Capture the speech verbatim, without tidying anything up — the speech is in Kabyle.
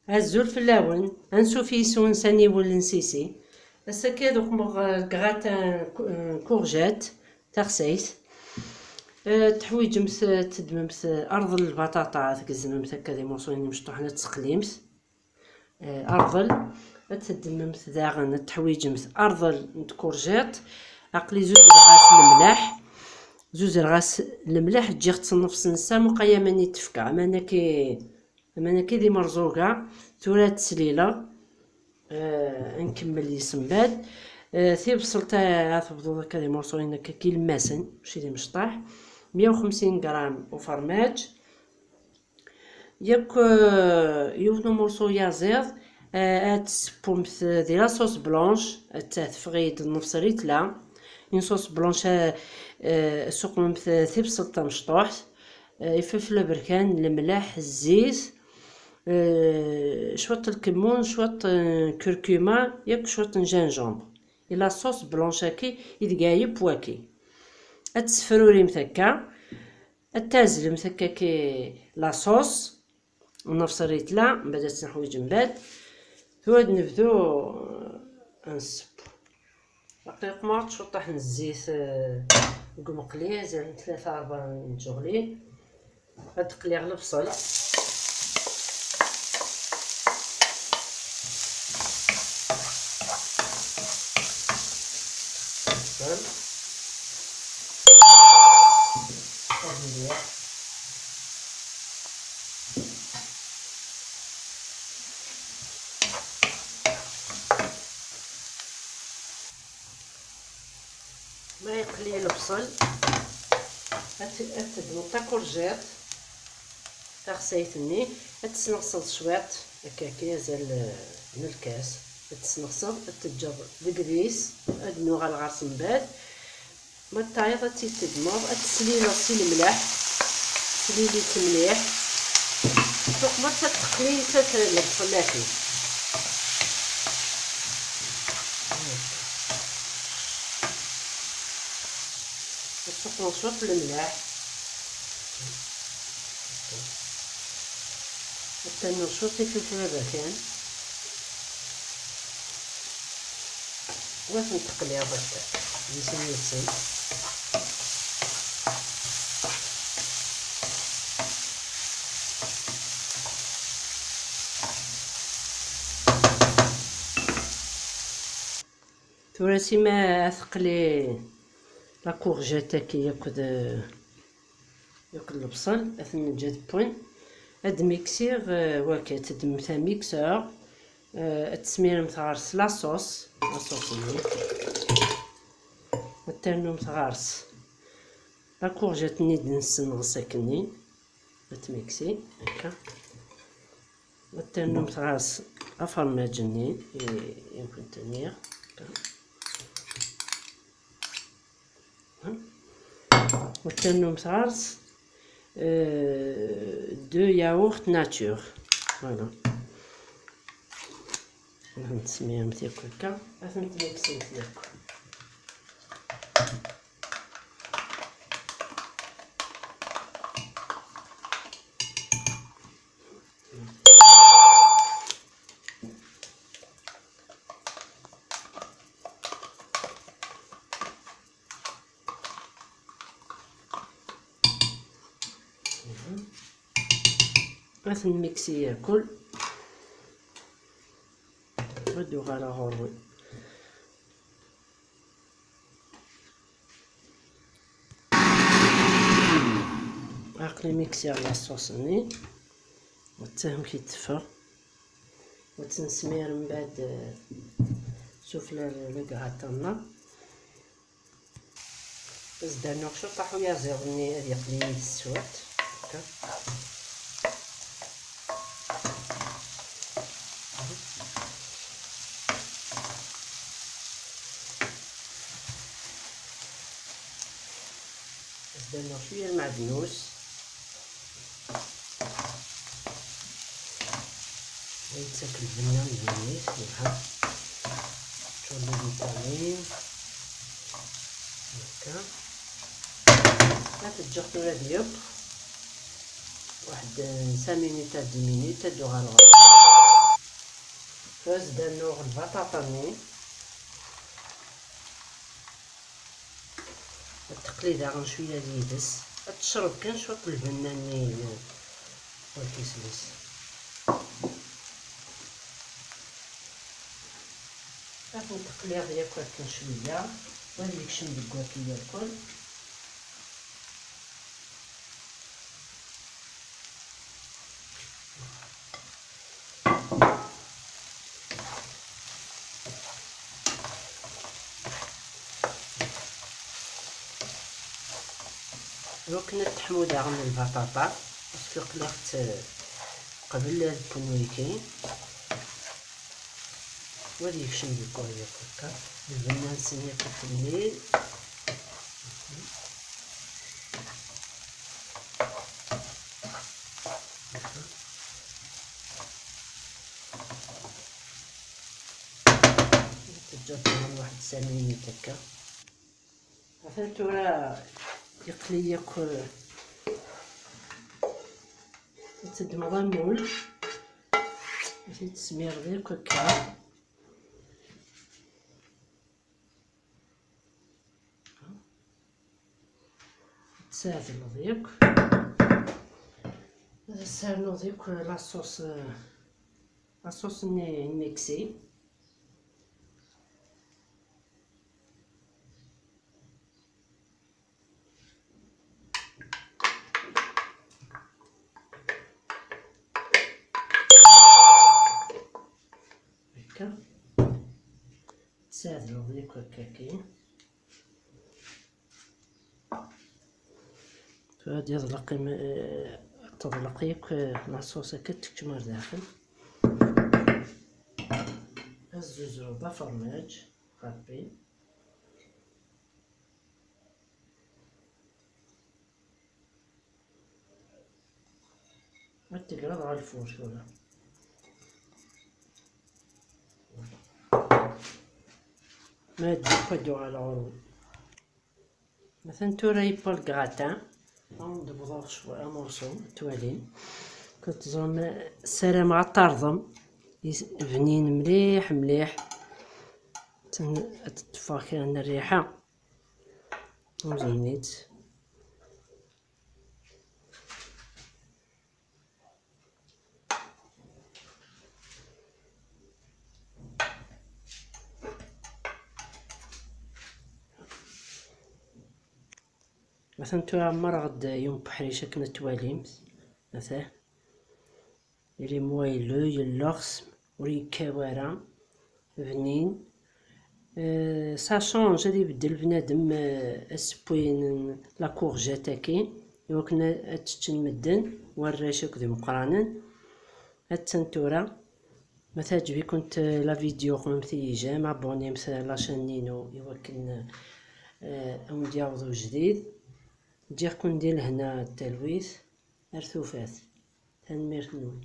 Azul fell-awen, ansuf yis-wen s aniwel n Sisi. Ass-agi ad uqmeɣ, eh, gratin, eh, courgette, taxsayt. Eh, teḥwiǧemt, eh, teddmemt, eh, arḍel lbaṭaṭa, ad tgezmemt akka d imuṣuyen imecṭuḥen, ad teqlimt. Eh, arḍel, ad teddmemt daɣen, ad teḥwiǧemt arḍel n tkurjiṭ. Aql-i zuzreɣ-as lemleḥ, zuzreɣ-as lemleḥ, ǧǧiɣ-tt nnefs n ssam uqaya mani tefka, aman-agi, aman-agi d imerẓuga, tura ad tt-slileɣ. Eh, ad nkemmel yis-m bad. Eh, tibṣelt, eh, ad tebduḍ akka d imurṣuyen akka kilemmasen, mačči d imecṭaḥ. Meyya u xemsin gram ufermaǧ. Yakk, eh, yiwen umurṣu yaziḍ, eh, ad tessewwemt di la sauce blanche, ad teffeɣ-d nnefs ritla. Une sauce blanche, eh, eh, tessuqmemt tibṣelt tamecṭuḥt, eh, ifelfel aberkan, lemleḥ, zzit, eh, cwiṭ n lkemmun, cwiṭ n curcuma, yakk cwiṭ n gingembre. I la sauce blanche-agi, i deg ɛyeb wagi. Ad tessefrurimt akka, ad tazzlemt akka-agi la sauce, nnefs ritla, mbaɛd ad tt-neḥwiǧ mbaɛd. Tura ad nebdu, eh, ad nesseww. Aql-i qmeɣ-d cwiṭaḥ n zzit, eh, deg umeqli, azal n tlata rebɛa n tǧuɣlin. Ad d-qliɣ lebṣel. Lebṣel. Ad mliḥ. Ma yeqli lebṣel, ad t-, ad teddmeḍ takurjiṭ, taxsayt-nni, ad tesneɣseḍ cwiṭ, akka, akka, azal, eh, n lkas, ad tesneɣseḍ, ad teǧǧeḍ deg idis, ad nuɣal ɣer-s mbaɛd. Ma tayeḍ ad tt-id-teddmeḍ, ad teslileḍ si lemleḥ, teslilit mliḥ. Tuqmeḍ ad teqli, ad t-, lebṣel-agi. Ad tuqmeḍ cwiṭ lemleḥ. Ad ternuḍ cwiṭ ifilfil aberkan. Wa ten-teqliḍ akka, yis-sen yis-sen. Tura sima ad teqli la courgette-agi akked, akked lebṣel, ad ten-neǧǧ ad wwen. Ad miksiɣ, eh, wagi, ad teddmemt amixeur, eh, ad tesmiremt ɣer-s la sauce, la sauce-nni. Ad ternumt ɣer-s la courgette-nni d-nessenɣes akkenni. Ad tmiksi, akka. Ad ternumt ɣer-s afermaǧ-nni i, i kent-nniɣ. Akka. Ad ternumt ɣer-s, euh, deux yaourts nature. Voilà. Ad ten-tesmiremt yakk akka. Ad ten-tmiksemt yakk. Ad ten-miksi yakk. Ad uɣaleɣ ɣur-wen. Aql-i miksiɣ la sauce-nni. Netta amek i d-teffeɣ. Ad tt-nesmir mbaɛd, eh, sufella le gratin-nneɣ. Ad s-d-rnuɣ cwiṭ uyaziḍ-nni ad yeqqel yid-s cwiṭ. Akka. Ad s-d-rnuɣ cwiya lmeɛdnus. Yettak lbenna n ddunit, yelha. Tuli vitamine. Akka. Ma teǧǧiɣ tura ad yeww. Waḥed, eh, cinq minutes à dix minutes, ad uɣaleɣ. Ad d-rnuɣ lbaṭaṭa-nni. Ad teqli daɣen cwiya yid-s. Ad tecreḍ kan cwiṭ lbenna-nni-inu. Wal kismis. Ad ten-teqliḍ yakk akken cwiya. Wad yekcem deg waki yakk. Iwakken ad teḥmu daɣen lbaṭaṭa, parce que qliɣ-tt qbel ad kunwi kan. Wad yekcem deg waya akka. Lbenna-nsen yakk temlil. Teǧǧa-t daɣen waḥed cinq minutes akka. Atan tura yeqli yakk, ad teddmeḍ amul, ad t-tesmireḍ yakk akka. Ad tɛedleḍ yakk. Ad as-ternuḍ yakk la sauce, la sauce-nni n Mexique. Akka. Tɛedleḍ yakk akka kan. Tura ad yeḍleq im-, eh, teḍleq yakk, eh, la sauce akka tekcem ar daxel. Ad zuzreḍ d afermaj, Rebbi. Ad tegreḍ ɣer lfur tura. Ma ad d-uɣaleɣ ɣur-wen. Atan tura yewwa lgratin. Ad d-wwḍeɣ cwi amurṣu, ad twalim. Kent teẓrem, ssarameɣ ad tarḍem. Is-, bnin mliḥ, mliḥ. Atan ad d-teffeɣ kra n rriḥa. Umzun-itt. Atan tura ɛemreɣ-d yiwen uḥric akken ad twalimt. Atan. Il est moelleux, yelleɣs, ur yekkaw ara, bnin. Euh, ça change, ad ibeddel bnadem, euh, asewwi n la courgette-agi, iwakken ad, ad t-ččen medden, warrac akked imeqqranen. Attan tura. Ma teɛǧeb-ikent, euh, la vidéo, qmemt-iyi j'aime, abonnemt la chaîne-inu iwakken, euh, ad wen-d-yaweḍ ujdid. Ǧǧiɣ-ken di lehna d talwit. Ar tufat. Tanemmirt-nwen.